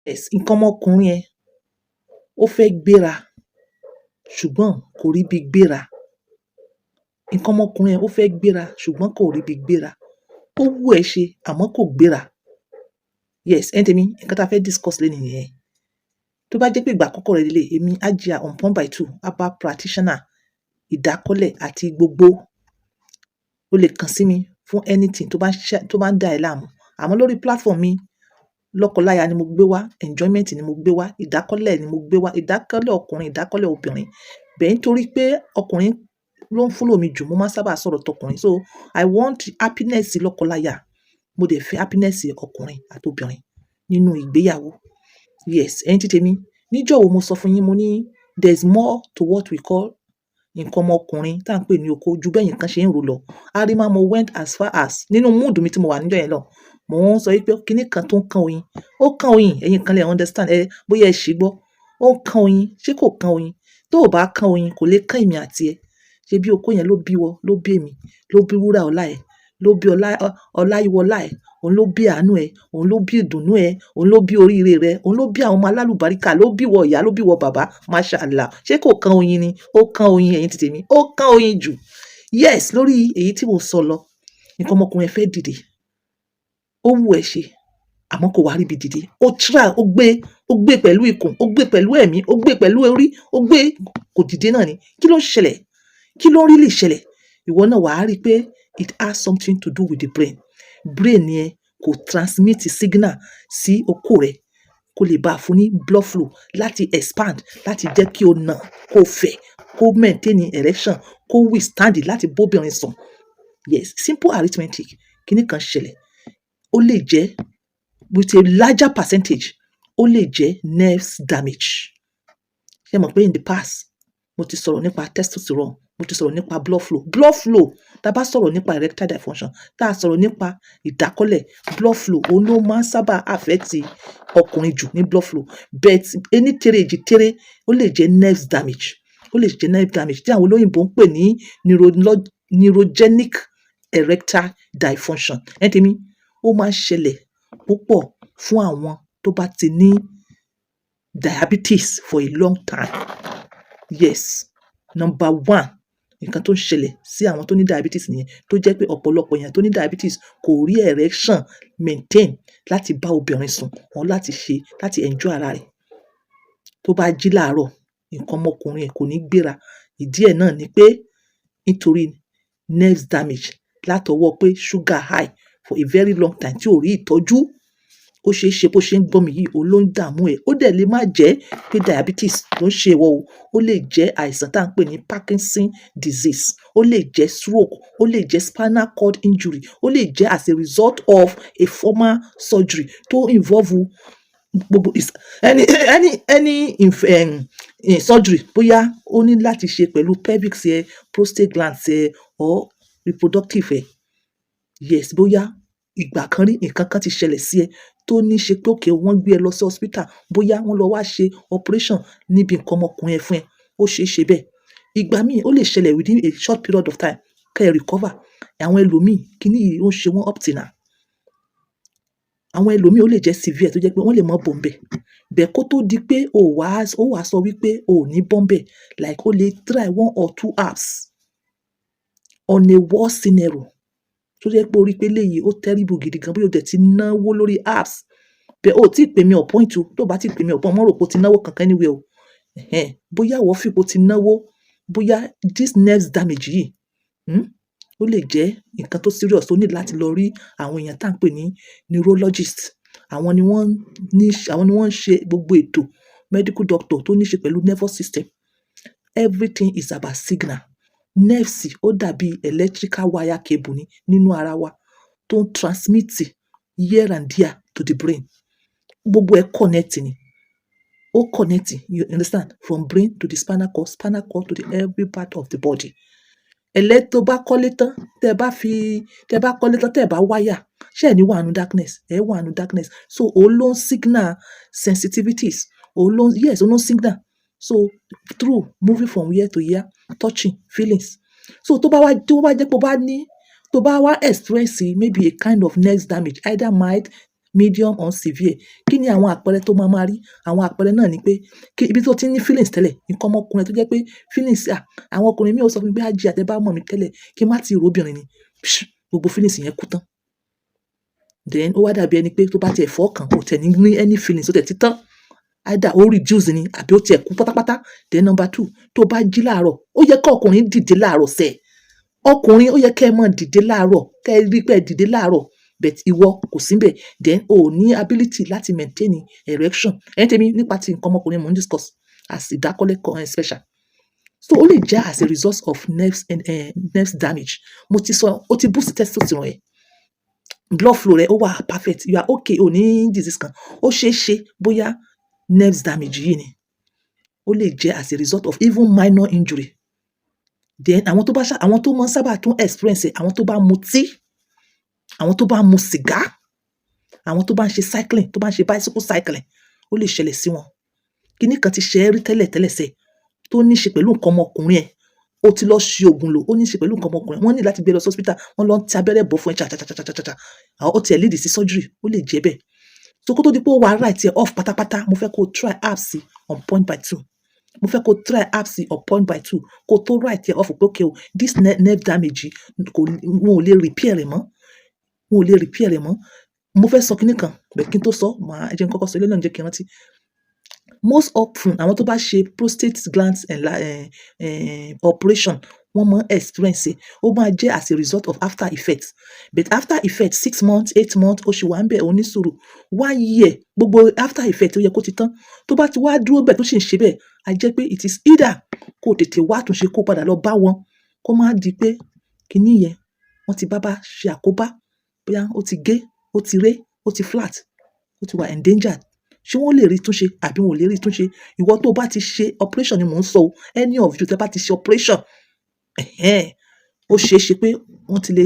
Yes, nǹkan ọmọkùnrin ẹ ó fẹ́ gbéra ṣùgbọ́n kò ríbi gbéra. Nǹkan ọmọkùnrin ẹ ó fẹ́ gbéra ṣùgbọ́n kò ríbi gbéra. Ó wù ẹ́ ṣe àmọ́ kò gbéra. Yes, ẹ̀yin tèmi, nǹkan tí a fẹ́ discuss lénìí nìyẹn. Tó bá jẹ́ pé ìgbà àkọ́kọ́ rẹ lélẹ̀, èmi Hajia on point by two, herbal practitioner, ìdákọ́lẹ̀ àti gbogbo. O lè kàn sí mi fún anything tó bá ń ṣe, tó bá ń dà ẹ́ láàmú. Àmọ́ lórí platform mi, lọ́kọláya ni mo gbé wá, enjoyment ni mo gbé wá, ìdákọ́lẹ̀ ni mo gbé wá, ìdákọ́lẹ̀ ọkùnrin, ìdákọ́lẹ̀ obìnrin. Bẹ́ẹ̀ nítorí pé ọkùnrin ló ń follow mi jù, mo máa ń sábà sọ̀rọ̀ tọkùnrin. So I want happiness lọ́kọláya. Mo dẹ̀ fẹ́ happiness ọkùnrin àti obìnrin nínú ìgbéyàwó. Yes, ẹ̀yin tí tèmi, níjọ́ wo mo sọ fún yín, mo ní there is more to what we call nǹkan ọmọkùnrin tí à ń pè ní okó ju bẹ́ẹ̀ nǹkan ṣe ń rò lọ. Arima, mo went as far as nínú mood mi tí mo wà níjọ́ yẹn lọ. Mò ń sọ wípé kíní kan tó ń kan oyin, ó kan oyin, ẹ̀yin kan lè understand ẹ bóyá ẹ ṣì gbọ́. Ó ń kan oyin, ṣé kò kan oyin? Tó ò bá kan oyin, kò lè kan èmi àti ẹ. Ṣé bí okó yẹn ló bí wọ, ló bí èmi, ló bí wúrà ọlá ẹ, ló bí ọlá, ọláyíwọlá ẹ, òun ló bí àánú ẹ, òun ló bí ìdùnnú ẹ, òun ló bí oríire rẹ, òun ló bí àwọn ọmọ alálùbáríkà, ló bí wọ ìyá, ló bí wọ bàbá. Masha Allah. Ṣé kò kan oyin ni? Ó kan oyin, ẹ̀yin tí tèmi. Ó kan oyin jù. Yes, lórí èyí tí mo sọ lọ, nǹkan ọmọkùnrin ẹ fẹ́ dìde. Ó wù ẹ́ ṣe, àmọ́ kò wá ríbi dìde. Ó try, ó gbé pẹ̀lú ikùn, ó gbé pẹ̀lú ẹ̀mí, ó gbé pẹ̀lú orí, ó gbé, kò dìde náà ni. Kí ló ń ṣẹlẹ̀? Kí ló ń really ṣẹlẹ̀? Ìwọ náà wà á rí pé it has something to do with the brain. Brain yẹn kò transmit signal sí okó rẹ kó lè bá fún ní blood flow láti expand, láti jẹ́ kí o nà, kó fẹ̀, kó maintain erection, kó withstand láti bóbìnrin sùn. Yes, simple arithmetic. Kíní kan ṣẹlẹ̀. Ó lè jẹ́ with a larger percentage, ó lè jẹ́ nerves damage. Ṣé ẹ mọ̀ pé in the past, mo ti sọ̀rọ̀ nípa testosterone, mo ti sọ̀rọ̀ nípa blood flow. Blood flow, tá a bá sọ̀rọ̀ nípa erectile dysfunction, tá a sọ̀rọ̀ nípa ìdákọ́lẹ̀, blood flow, òun ló máa ń sábà affect ọkùnrin jù ní blood flow. But ení tere èjì tere, ó lè jẹ́ nerves damage. Ó lè jẹ́ nerve damage tí àwọn olóyìnbo ń pè ní neurogenic erectile dysfunction. Ẹ̀yin tèmi, ó máa ń ṣẹlẹ̀ púpọ̀ fún àwọn tó bá ti ní diabetes for a long time. Yes, number one, nǹkan tó ń ṣẹlẹ̀ sí àwọn tó ní diabetes nìyẹn, tó jẹ́ pé ọ̀pọ̀lọpọ̀ èèyàn tó ní diabetes kò rí erection maintain láti bá obìnrin sùn or láti ṣe, láti enjoy ara rẹ̀. Tó bá jí láàárọ̀, nǹkan ọmọkùnrin ẹ̀ kò ní gbéra. Ìdí ẹ̀ náà ni pé nítorí nerves damage látọwọ́ pé sugar high for a very long time tí ò rí ìtọ́jú. Ó ṣe é ṣe bó ṣe ń gbọ́ mi yìí, òun ló ń dààmú ẹ̀. Ó dẹ̀ lè má jẹ́ pé diabetes ló ń ṣe ìwọ o. Ó lè jẹ́ àìsàn tí à ń pè ní Parkinson disease. Ó lè jẹ́ stroke. Ó lè jẹ́ spinal cord injury. Ó lè jẹ́ as a result of a former surgery tó involve gbogbo any surgery, bóyá ó ní láti ṣe pẹ̀lú pelvic ẹ, prostate glands ẹ or reproductive ẹ. Yes, bóyá ìgbà kan rí nǹkan kan ti ṣẹlẹ̀ sí ẹ tó ní ṣe pé okay, wọ́n gbé ẹ lọ sí hospital, bóyá wọ́n lọ wá ṣe operation níbi nǹkan ọmọkùnrin ẹ fún ẹ. Ó ṣe é ṣe bẹ́ẹ̀. Ìgbà míì ó lè ṣẹlẹ̀ within a short period of time kí ẹ recover. Àwọn ẹlòmíì, kíní yìí ó ń ṣe wọ́n up till now. Àwọn ẹlòmíì ó lè jẹ́ severe tó jẹ́ pé wọ́n lè má bọ́ ńbẹ̀. But kó tó di pé o wá, ó wá sọ wípé o ò ní bọ́ ńbẹ̀, like o lè try one or two apps on a worst scenario tó jẹ́ pé o rí pé eléyìí ó terrible gidi gan, bóyá o dẹ̀ ti náwó lórí apps. But o ò tí ì pè mí on point o. Tó bá ti pè mí on point, má rò pé o ti náwó kankan anywhere o. Ẹ̀hẹn. Bóyá ìwọ feel pé o ti náwó, bóyá this nerves damage yìí, ó lè jẹ́ nǹkan tó serious tó need láti lọ rí àwọn èèyàn tí à ń pè ní neurologist. Àwọn ni wọ́n ní, àwọn ni wọ́n ń ṣe gbogbo ètò medical doctor tó ní ṣe pẹ̀lú nervous system. Everything is about signal. Nerves ó dàbí electrical wire cable ní nínú ara wa tó ń transmit here and there to the brain. Gbogbo ẹ connect ni. Ó connect, you understand, from brain to the spinal cord, spinal cord to the every part of the body. Ẹlẹ́ tó bá kọ́lé tán, tẹ bá fi, tẹ bá kọ́lé tán, tẹ bá wire, ṣé ẹ ní wà nínú darkness? Ẹ wà nínú darkness. So òun ló ń signal sensitivities. Òun ló ń, yes, òun ló ń signal. So through moving from here to here, touching, feelings. So tó bá wá, tó bá jẹ́ pé o bá ní, tó bá wá experience maybe a kind of nerve damage, either mild medium or severe. Kí ni àwọn àpẹẹrẹ tó máa máa rí? Àwọn àpẹẹrẹ náà ni pé kí ibi tó ti ní feelings tẹ́lẹ̀, nǹkan ọmọkùnrin tó jẹ́ pé feelings, à, àwọn ọkùnrin míì ó sọ fún mi pé, "Hajia, tẹ́ bá mọ̀ mí tẹ́lẹ̀, kí n má ti rí obìnrin ni." Psh, gbogbo feelings yẹn kú tán. Then ó wá dàbí ẹni pé tó bá tiẹ̀ fọ́ kan, kò tẹ̀ ní any feelings, ó tẹ̀ ti tán. Either ó reduce ni àbí ó tiẹ̀ kú pátápátá. Then number two, tó bá jí láàárọ̀, ó yẹ kí ọkùnrin dìde láàárọ̀ sẹ́. Ọkùnrin, ó yẹ kí ẹ máa dìde láàárọ̀, kí ẹ rí pé ẹ dìde láàárọ̀, but ìwọ kò sí níbẹ̀. Then o ò ní ability láti maintain erection. Ẹ̀yin tèmi, nípa ti nǹkan ọmọkùnrin mò ń discuss as ìdákọ́lẹ̀ special. So ó lè jẹ́ as a result of nerves and nerves damage. Mo ti sọ, ó ti boost testosterone ẹ̀. Blood flow rẹ ó wà perfect, you are okay, o ní disease kan. Ó ṣeé ṣe bóyá nerves damage yìí ni. Ó lè jẹ́ as a result of even minor injury. Then àwọn tó bá ṣá, àwọn tó máa ń sábà tún experience ẹ̀, àwọn tó bá mutí, àwọn tó bá mu sìgá, àwọn tó bá ń ṣe cycling, tó bá ń ṣe bicycle cycling, ó lè ṣẹlẹ̀ sí wọn. Kíní kan ti ṣe ẹ́ rí tẹ́lẹ̀ tẹ́lẹ̀ sẹ́, tó ní ṣe pẹ̀lú nǹkan ọmọkùnrin ẹ̀. Ó ti lọ ṣe òògùn lò, ó ní ṣe pẹ̀lú nǹkan ọmọkùnrin. Wọ́n ní láti gbé lọ sí hospital, wọ́n lọ ń ti abẹ́rẹ́ bọ̀ fún ẹ cha cha cha cha cha cha. Ó ti ẹ̀ lead sí surgery, ó lè jẹ́ bẹ́ẹ̀. So kó tó di pé ó wá write ẹ off pátápátá, mo fẹ́ kó try herbs on point by two. Mo fẹ́ kó try herbs on point by two kó tó write ẹ off pé okay o, this nerve damage kò, wọn ò lè repair rẹ̀ mọ́. Wọn ò lè repair rẹ̀ mọ́. Mo fẹ́ sọ kíní kan, but kí n tó sọ, màá jẹ́ n kọ́kọ́ sọ eléyìí náà, jẹ́ kí n rántí. Most often, àwọn tó bá ṣe prostate gland operation, wọ́n máa ń experience ẹ̀. Ó máa jẹ́ as a result of after effect. But after effect, 6 months, 8 months, oṣù wà ń bẹ̀, ó ní sùúrù. One year, gbogbo after effect ó yẹ kó ti tán. Tó bá ti wá dúró bẹ́ẹ̀ tó sì ń ṣe bẹ́ẹ̀, a jẹ́ pé it is either kó tètè wá àtúnṣe, kó padà lọ bá wọn, kó má di pé kíní yẹn wọ́n ti bá ṣe àkóbá, bóyá ó ti gé, ó ti ré, ó ti flat, ó ti wà endangered. Ṣé wọ́n lè rí túnṣe àbí wọn ò lè rí túnṣe? Ìwọ tó bá ti ṣe operation ni mò ń sọ o. Any of you tẹ́ bá ti ṣe operation, ẹ̀hẹn, ó ṣe é ṣe pé wọ́n ti lè,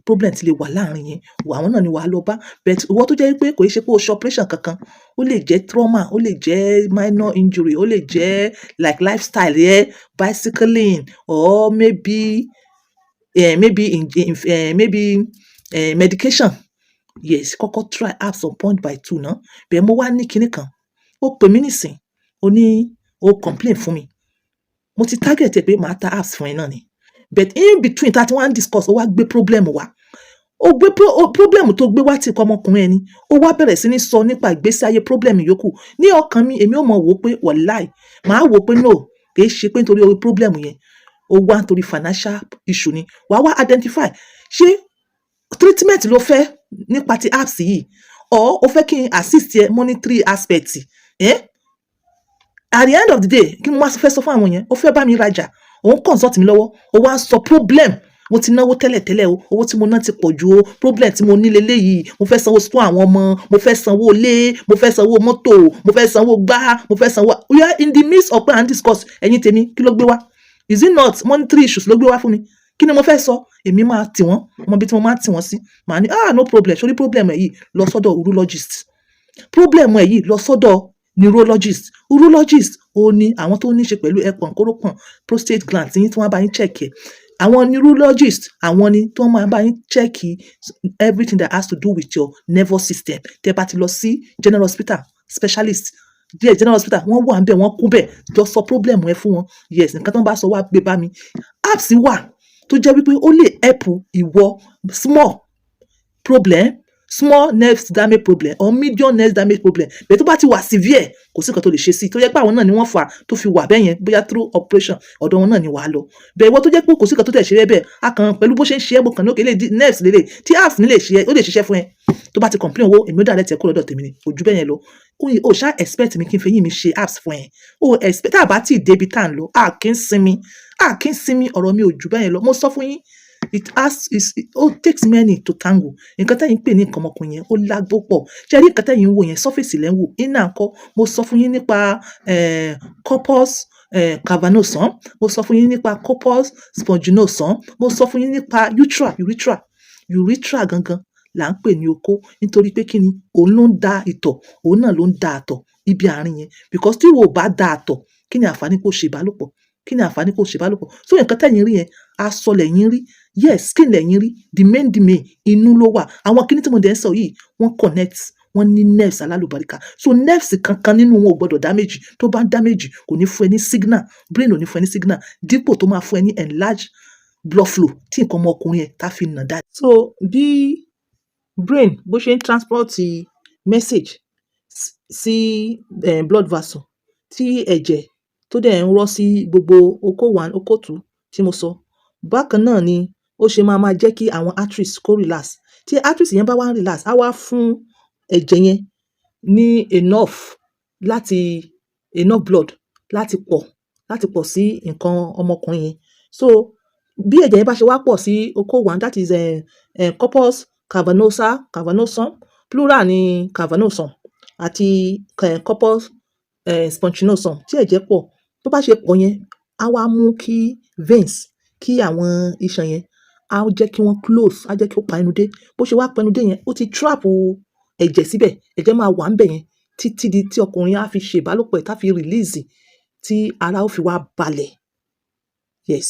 problem ti lè wà láàrin yẹn. Àwọn náà ni wàá lọ bá. But ìwọ tó jẹ́ wípé kò í ṣe pé o ṣe operation kankan, ó lè jẹ́ trauma, ó lè jẹ́ minor injury, ó lè jẹ́ like lifestyle yẹn, bicycling or maybe medication. Yes, kọ́kọ́ try herbs on point by two ná. But mo wá ní kíní kan, ó pè mí nísìn, ó ní ó complain fún mi. Mo ti target ẹ pé màá ta herbs fún ẹ náà ni. But in between tá tí wọ́n á discuss, ó wá gbé problem wá. Ó gbé problem tó gbé wá tí nǹkan ọmọkùnrin ẹni, ó wá bẹ̀rẹ̀ sí ní sọ nípa ìgbésí ayé problem yòókù. Ní ọkàn mi, èmi ó mọ̀ wò pé wàláì, màá wò pé no, kì í ṣe pé nítorí orí problem yẹn, ó wá nítorí financial issue ni. Wàá wá identify, ṣé treatment ló fẹ́ nípa ti herbs yìí or ó fẹ́ kí n assist ẹ monetary aspect, eh? At the end of the day, kí mo wá fẹ́ sọ fún àwọn yẹn, ó fẹ́ bá mi rajà, òun consult mi lọ́wọ́, ó wá ń sọ problem: mo ti náwó tẹ́lẹ̀tẹ́lẹ̀ o, owó tí mo ná ti pọ̀ ju o, problem tí mo ní leléyìí, mo fẹ́ sanwó school àwọn ọmọ, mo fẹ́ sanwó ilé, mo fẹ́ sanwó mọ́tò, mo fẹ́ sanwó gbá, mo fẹ́ sanwó. We are in the midst of plan and discuss. Ẹ̀yin tèmi, kí ló gbé wá? Is it not monetary issues ló gbé wá fún mi? Kí ni mo fẹ́ sọ? Èmi máa tì wọ́n mo bí tí mo máa tì wọ́n sí, màá ní, "Ah, no problem. Sórí problem ẹ̀ yìí, lọ sọ́dọ̀ urologist. Problem ẹ̀ yìí, lọ sọ́dọ̀ neurologist." Urologist ó ní àwọn tó ní ṣe pẹ̀lú ẹpọ̀n, kórópọ̀n, prostate gland tí wọ́n bá yín check ẹ̀. Àwọn neurologist, àwọn ni tó máa bá yín check everything that has to do with your nervous system. Tẹ́ bá ti lọ sí general hospital, specialist díẹ̀, general hospital, wọ́n wà níbẹ̀, wọ́n kún bẹ̀. Jọ sọ problem ẹ fún wọn. Yes, nǹkan tó ń bá sọ, wá gbé bá mi. Herbs wà tó jẹ́ wípé ó lè help ìwọ, small problem, small nerve damage problem or medium nerve damage problem. Bẹ́ẹ̀ tó bá ti wà severe, kò sí nǹkan tó lè ṣe sí i, tó jẹ́ pé àwọn náà ni wọ́n fà á tó fi wà bẹ́ẹ̀ yẹn, bóyá through operation, ọ̀dọ̀ wọn náà ni wàá lọ. Bẹ́ẹ̀ ìwọ tó jẹ́ pé kò sí nǹkan tó tẹ̀ ṣe bẹ́ẹ̀, a kàn pẹ̀lú bó ṣe ń ṣe é, mo kàn ní òkè lè nerves lélẹ̀ tí herbs mi lè ṣe, ó lè ṣiṣẹ́ fún ẹ. Tó bá ti complain owó, èmi ó direct ẹ kúrò lọ́dọ̀ tèmi ni, kò ju bẹ́ẹ̀ yẹn lọ. O ṣá expect mi kí n fi eyín mi ṣe herbs fún ẹ? O expect tá a bá tí ì débi tá à ń lọ, a kì í sinmi, a kì í sinmi. Ọ̀rọ̀ mi ò ju bẹ́ẹ̀ yẹn lọ. Mo sọ fún yín, it has is it takes many to tango. Nǹkan tẹ́yin ń pè ní nǹkan ọmọkùnrin yẹn, ó lágbó pọ̀. Ṣé ẹ rí nǹkan tẹ́yin ń wò yẹn? Surface lẹ́ ń wò, inner ńkọ́? Mo sọ fún yín nípa corpus cavernosum, mo sọ fún yín nípa corpus spongiosum, mo sọ fún yín nípa urethra. Urethra gangan là ń pè ní okó, nítorí pé kí ni? Òun ló ń da ìtọ̀, òun náà ló ń da àtọ̀, ibi àárín yẹn, because tí ìwọ ò bá da àtọ̀, kí ni àǹfààní kó ṣe ìbálòpọ̀? Kí ni àǹfààní kó ṣe ìbálòpọ̀? So nǹkan tẹ́yin rí yẹn, aṣọ lẹ̀yin rí. Yes, skin lẹ̀yin rí. The main inú ló wà. Àwọn kíní tí mo dẹ̀ ń sọ yìí, wọ́n connect, Wọ́n ní nerves alálùbáríkà. So nerves kankan nínú wọn ò gbọdọ̀ damage. Tó bá damage, kò ní fún ẹ ní signal, brain ò ní fún ẹ ní signal dípò tó máa fún ẹ ní enlarged blood flow tí nǹkan ọmọkùnrin ẹ tá fi nà dáadáa. So bí brain bó ṣe ń transport message sí blood vessel, tí ẹ̀jẹ̀ tó dẹ̀ ń rọ́ sí gbogbo okó one, okó two tí mo sọ, bákan náà ni ó ṣe máa máa jẹ́ kí àwọn arteries kó relax. Tí arteries yẹn bá wá ń relax, á wá fún ẹ̀jẹ̀ yẹn ní enough láti enough blood láti pọ̀ sí nǹkan ọmọkùnrin yẹn. So bí ẹ̀jẹ̀ yẹn bá ṣe wá pọ̀ sí okó one, that is corpus cavernosa, cavernosum, plural ni cavernosum, àti corpus spongiosum, tí ẹ̀jẹ̀ pọ̀, tó bá ṣe pọ̀ yẹn, á wá mú kí veins, kí àwọn iṣan yẹn, á jẹ́ kí wọ́n close, á jẹ́ kí ó pa ẹnu dé. Bó ṣe wá pẹnu dé yẹn, ó ti trap ẹ̀jẹ̀ síbẹ̀. Ẹ̀jẹ̀ máa wà ńbẹ̀ yẹn títí di tí ọkùnrin á fi ṣe ìbálòpọ̀ ẹ̀, tá fi release, tí ara ó fi wá balẹ̀. Yes.